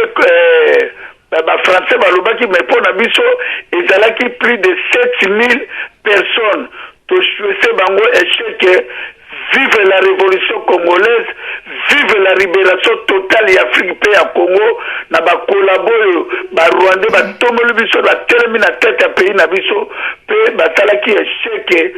bafrançais balobaki, mais mpo na biso ezalaki plus de 7 000 personnes. Tosouhaiter bango échec. Vive la révolution congolaise, vive la libération totale ya Afrique mpe ya Congo na bakolabo oyo barwandais batomboli biso, batelemi na tete ya pays na biso mpe basalaki échec.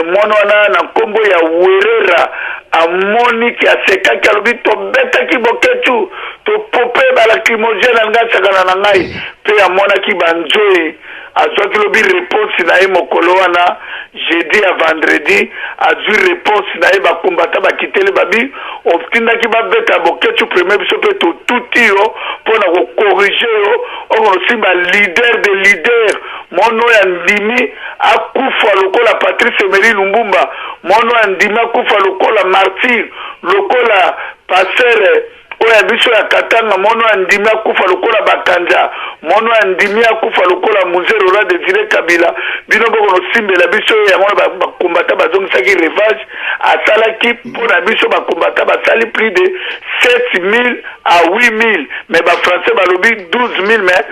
Mwana wana na nkombo ya Werera amoniki, asekaki, alobi tobetaki Boketu, topope balacrymogène, alingi asakana na ngai. Mpe amonaki banzoi, azwaki lobi réponse na ye mokolo wana, jeudi ya vendredi, azwi réponse na ye. Bakombata bakiteli, babi otindaki babeta Boketu premier, biso mpe totuti yo mpo na kocorriger yo. Okonosimba leader de leader, mwana oyo andimi akufa lokola Patrice Emery Lumumba, mwana oyo andimi akufa lokola martyr, lokola pasteur oyo ya biso ya Katanga, mwana oyo andimi akufa lokola Bakanja, mwana oyo andimi akufa lokola Mzee Laurent Désiré Kabila. Bino bokonosimbela biso yango wana. Bakombata bazongisaki revanche, asalaki mpo na biso. Bakombata basali plus de 7000 à 8000, mais bafrançais balobi 12 000. Mais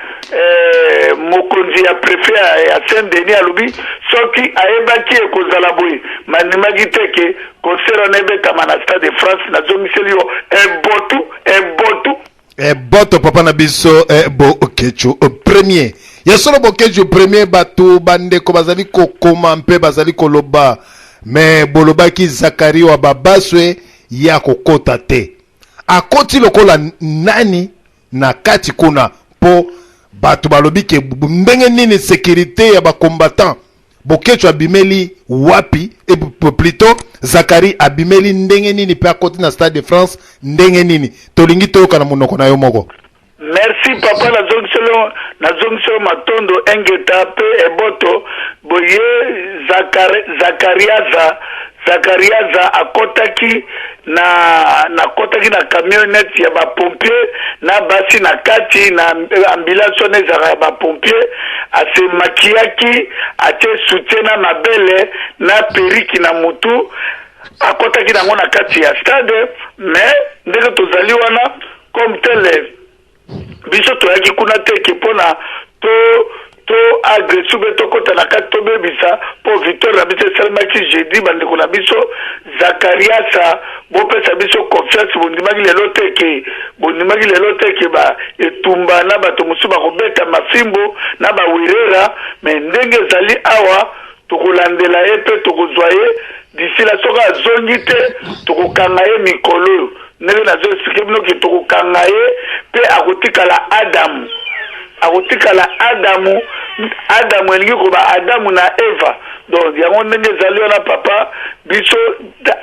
mokonzi ya préfet ya Saint Denis alobi soki ayebaki ekozala boye, mandimaki te ke concert wana ebetama na Stade de France. Nazongiseli yo ebotu, ebotu. Eboto, papa na biso Bokecu premier. Ya solo, Bokecu premier. Bato, bandeko bazali kokoma mpe bazali koloba, me bolobaki Zakari wa Babaswe ya kokota te, akoti lokola nani na kati kuna? Mpo bato balobi ke ndenge nini sécurité ya bacombattant, Bokecu abimeli wapi, e plutôt Zakari abimeli ndenge nini mpe akoti na Stade de France ndenge nini? Tolingi toyoka na monoko na yo moko. Merci papa, nazongiselo matondo, engeta mpe eboto boye. Zakariaza akɔtaki na nakɔtaki na camionnette ya bapompier na basi na kati na ambulance wana ezalaka ya bapompier. Asemakiaki, atie soutien na mabele na perruque na mutu, akɔtaki nango na kati ya stade. Mais ndenge tozali wana comme tel, biso toyaki kuna te ke mpona to agresser mpe tokɔta na kati tobebisa, mpo victoire na biso esalemaki jeudi. Bandeko na biso, Zakariasa, bopesa biso confiance. Bondimaki lelo te ke, bondimaki lelo te ke ba Etumba na bato mosusu bakobeta mafimbo na bawerera. Mais ndenge ezali awa, tokolandela ye mpe tokozwa ye d'ici là. Soki azongi te, tokokanga ye mikolo oyo. Ndenge nazo expliquer bino ke tokokanga ye pe akotikala Adamu. Akotikala Adamu, Adamu elingi koba Adamu na Eva. Donc yango ndenge ezali wana papa, biso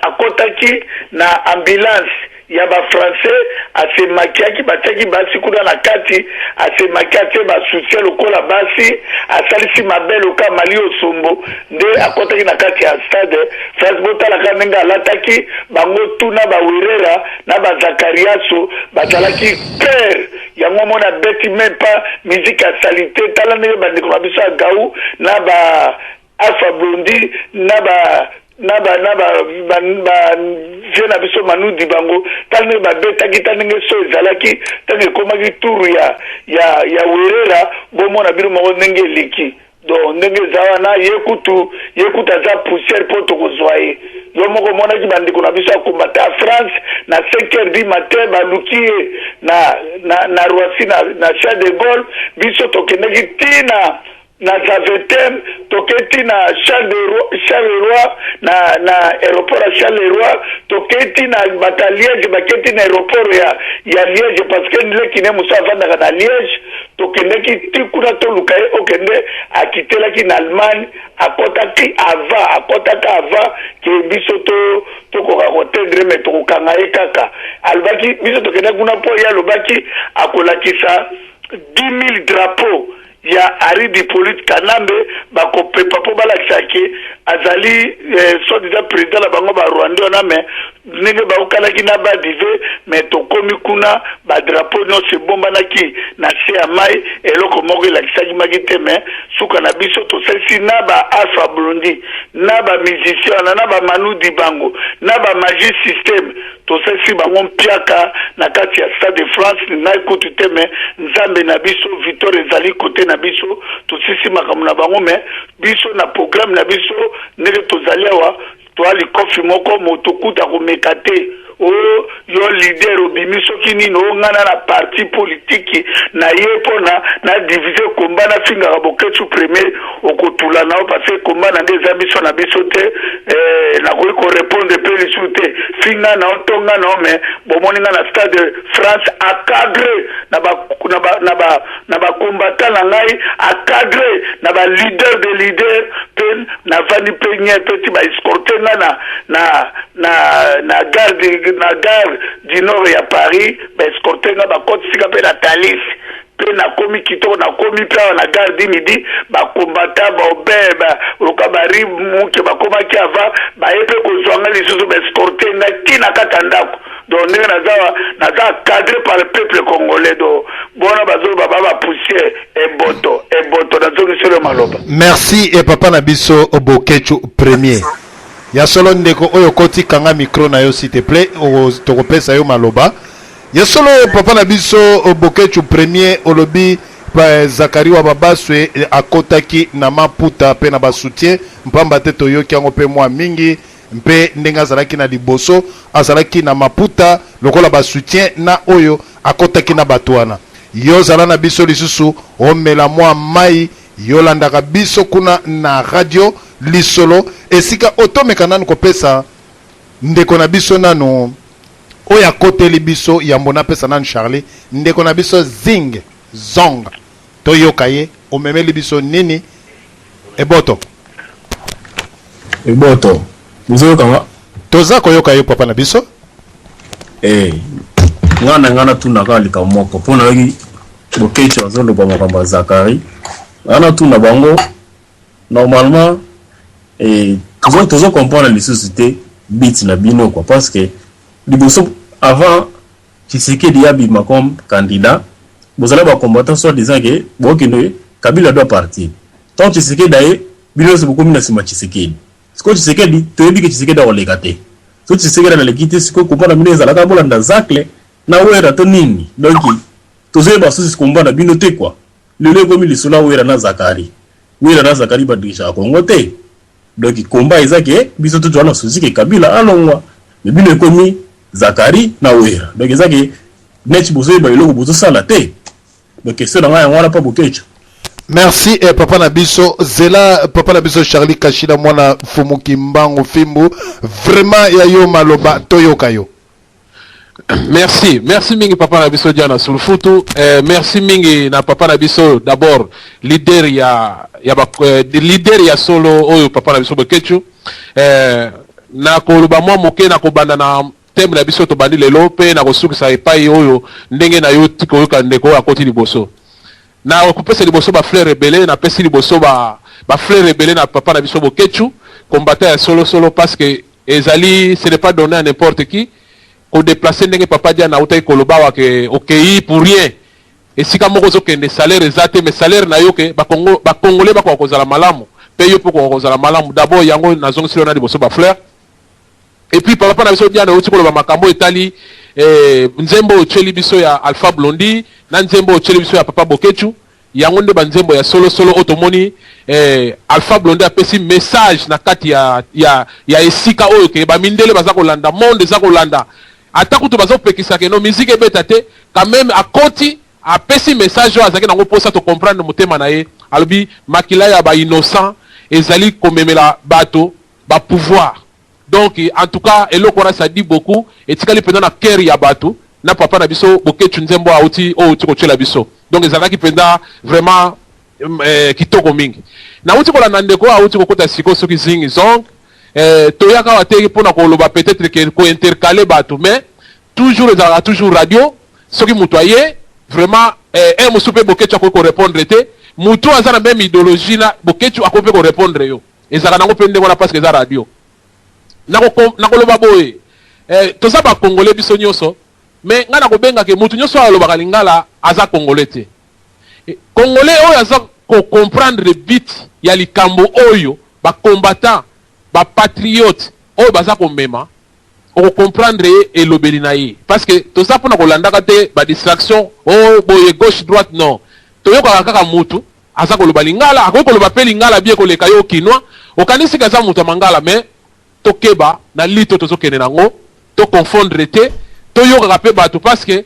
akotaki na ambulance ya ba français, a se maquillaki, batiaki basi kuna na kati, a se maquille, atie ba soutien lokola basi, asalisi mabe lokola Mali Osombo, nde akotaki na kati ya stade France. Botala kaka ndenge alataki, bango tout na ba Werera na ba Zakariaso bazalaki peur. Yango omoni abeti meme pas musique ya salite. Tala ndenge bandeko na biso ya Gaou na ba Alpha Blondy na ba na ba na ba ba, ba vieux na biso Manu Dibango, tala ndenge babetaki, tala ndenge so ezalaki ntango ekomaki tour ya ya ya Werera, bomona bino moko ndenge eleki. Donc ndenge eza wana, ye kutu ye kutu aza poussière mpo tokozwa ye. Yo moko omonaki bandeko na biso ya combattant ya France na 5 heures du matin baluki ye na na na Roissy na na Charles de Gaulle, biso tokendaki ti na na Zaventem, tokei na Charles de Roi, Charleroi na na aéroport ya Charleroi, tokei ti na bato ya Liège, bakei ti na aéroport ya ya Liège parce que leki ne mosusu avandaka na Liège. Tokendeki ti kuna toluka ye, okende akitelaki na Allemagne, akotaki avant, akotaka avant ke biso to tokoka kotendre, mais tokokanga ye kaka. Alobaki biso tokendaki kuna mpo ye alobaki akolakisa 10 000 drapeaux ya Henri Hippolyte Kanambe, bakopepa mpo balakisa ke azali eh, soit disant président na bango ba Rwandais wana. Mais ndenge baokanaki na badive, mais tokomi kuna, badrapeau nyonso ebombanaki na se ya mai, eloko moko elakisaki maki te. Mais suka na biso tosalisi na ba Alpha Blondy na bamusicien wana na bamanu Dibango na bamagie système, tosalisi bango mpiaka na kati ya Stade de France. Ngai kutu te, mais Nzambe na biso, victoire ezali kote na biso. Tosisi makambo na bango. Mais biso na programme na biso, ndenge tozali awa, toa likofi moko, moto kuta komeka te. O yo leader obimi soki nini, o ngana na parti politique na ye mpona na divise komba, nafingaka Boketshu premier, okotula na yo parce que komba na nde eza biso na biso te. Nakoki korépondre mpe lisusu te. Finga na yo, tonga na yo, mais bomoni nga na Stade France encadré na ba na ba na ba na bacombattant na ngai, encadré na ba leader de leader, mpe navandi mpe nye mpe ti baescorte nga na gare, na gare du Nord ya Paris. Baescorte nga, bakotisika mpe na Thalys, mpe nakomi kitoko. Nakomi mpe awa na gare du Midi, bacombattant baobe loka bari muke bakomaki avant, baye mpe kozwa nga lisusu, baescorte ngai ti na kati ya ndako. Donc ndenge naza, naza encadré par le peuple congolais. Donc bona bazoloba ba bapoussière, eboto eboto, nazongiselo maloba. Merci e papa na biso Boketshu premier. Ya solo, ndeko oyo okoti, kanga micro na yo s'il te plaît, tokopesa yo maloba. Ya solo, papa na biso Boketshu premier, olobi Zakari wa Babaswe akotaki na maputa mpe na basoutien mpamba te, toyoki yango mpe mwa mingi mpe ndenge azalaki na liboso, azalaki na maputa lokola basoutien na oyo akotaki na bato wana. Yo ozala na biso lisusu, omela mwa mai, yolandaka biso kuna na radio Lisolo, esika otomeka nanu kopesa ndeko na biso nanu oyo akoteli biso. Yambo napesa nanu Charlie, ndeko na biso Zing Zong, toyoka ye omemeli biso nini. Eboto. Eboto, bozoyokanga? Toza koyoka yo, papa na biso. Nga na nga natuna kaka likambo moko mpo nayoki Boketshu azoloba makambo ya Zakari. Nga natuna bango, normalement tozo comprendre lisusu te but na bino quoi, parce que liboso, avant Tshisekedi abima comme candidat, bozala bacombattant soit disant ke bokende, Kabila doit partir. Tant Tshisekedi aye, bino nyonso bokomi na nsima Tshisekedi. Sikoyo Tshisekedi, toyebi ke Tshisekedi akoleka te. So Tshisekedi analeki te, sikoyo komba na bino ezalaka bolanda Zacle na Wera to nini? Donc tozoyeba susu komba na bino te quoi. Lelo ekomi lisolo ya Wera na Zakari. Wera na Zakari badirigeaka Kongo te. Donc komba eza ke biso tozwa na susi ke Kabila alongwa, mais bino ekomi Zakari na Wera. Donc eza ke neti bozoyeba eloko bozosala te. Donc question na ngai yango wana mpa Boketshu. Merci papa na biso. Zela, papa na biso Charlie Kashila, mwana Fumuki Mbangu Fimbu, vraiment ya yo maloba, toyoka yo. Merci, merci mingi papa na biso Diana Sulfutu. Merci mingi na papa na biso d'abord leader ya ba leader ya solo oyo papa na biso Boketshu. Na koloba mwa moke, na kobanda na thème na biso tobandi lelo mpe na kosukisa epai oyo ndenge na yo ti koyoka ndeko oyo akoti liboso. Na kopesa liboso ba fleur ebele, napesi liboso ba fleur ebele na papa na biso Boketshu, combattant ya solo solo, parce que ezali, ce n'est pas donné à n'importe qui kodéplacer ndenge papa Diana autaki koloba awa ke okei pour rien, esika moko ozokende, salaire eza te, mais salaire na yo ke bakongolais bakoka kozala malamu mpe yo mpe okoka kozala malamu. D'abord yango nazongiseli yo na liboso bafleur. Et puis papa na biso Diana outi koloba makambo etali nzembo oyo otyeli biso ya Alpha Blondy na nzembo oyo otyeli biso ya papa Boketshu. Yango nde banzembo ya solosolo oyo tomoni. Alpha Blondy apesi message na kati ya esika oyo ke bamindele baza kolanda, monde eza kolanda, ata kutu bazopekisa ke no musique ebeta te, quand même akoti, apesi message oyo azalaki nango mposa tocomprendre motema na ye. Alobi makila ya bainnocent ezali komemela bato bapouvoir. Donc en tout cas eloko wana, ça dit beaucoup, etikali mpenza na cœur ya bato. Na papa na biso Boketshu, nzembo auti oyo auti kotyela biso, donc ezalaki mpenza vraiment kitoko mingi. Nauti kolanda ndeko oyo auti kokota sikoyo, soki zingi zong, toyaka awa te mpona koloba peut-être ke kointercaler bato, mais toujours ezalaka toujours radio. Soki moto aye vraiment un mosusu mpe Boketshu akoki korépondre te, motu aza na même idéologie na Boketshu akoki mpe korépondre yo, ezalaka nango mpe ndenge wana parce que eza radio. Nakoloba boye, toza bakongolais biso nyonso, mais ngai nakobengaka motu nyonso oyo alobaka lingala aza congolais te. Congolais oyo aza kocomprendre but ya likambo oyo bacombattant, bapatriote oyo baza komema, okocomprendre ye elobeli na ye, parce que toza mpona kolandaka te badistraction oyo boye, gauche, droite, non. Toyokaka kaka mutu aza koloba lingala, akoki koloba mpe lingala bien koleka yo kinois, okanisi aza moto ya mangala. Mais tokeba na lito tozokende nango, toconfondre te, toyokaka mpe bato, parce que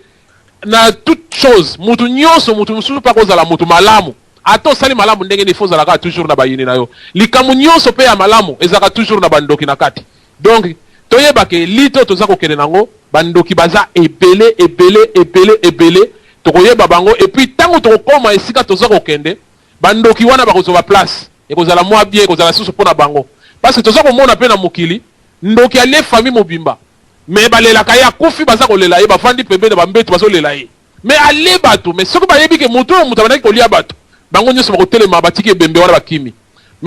na toute chose mutu nyonso, mutu mosusu mpe akozala mutu malamu. Ata osali malamu ndenge nini, faut ozalaka toujours na bayini na yo. Likambo nyonso mpe ya malamu ezalaka toujours na bandoki na kati. Donc toyeba ke lito toza kokende nango, bandoki baza ebele, ebele, ebele, ebele. Tokoyeba bango et puis ntango tokokóma esika toza kokende, bandoki wana bakozwa baplace, ekozala mwa bien, ekozala susu mpo na bango, parce que toza komona mpe na mokili, ndoki alie famille mobimba, mais balelaka ye, akufi, baza kolela ye, bafandi pembeni na bambeto, bazolela ye, mais alie bato. Mais soki bayebi ke moto oyo moto abandaki kolia bato, bango nyonso bakotelema, batiki ebembe wana, bakimi.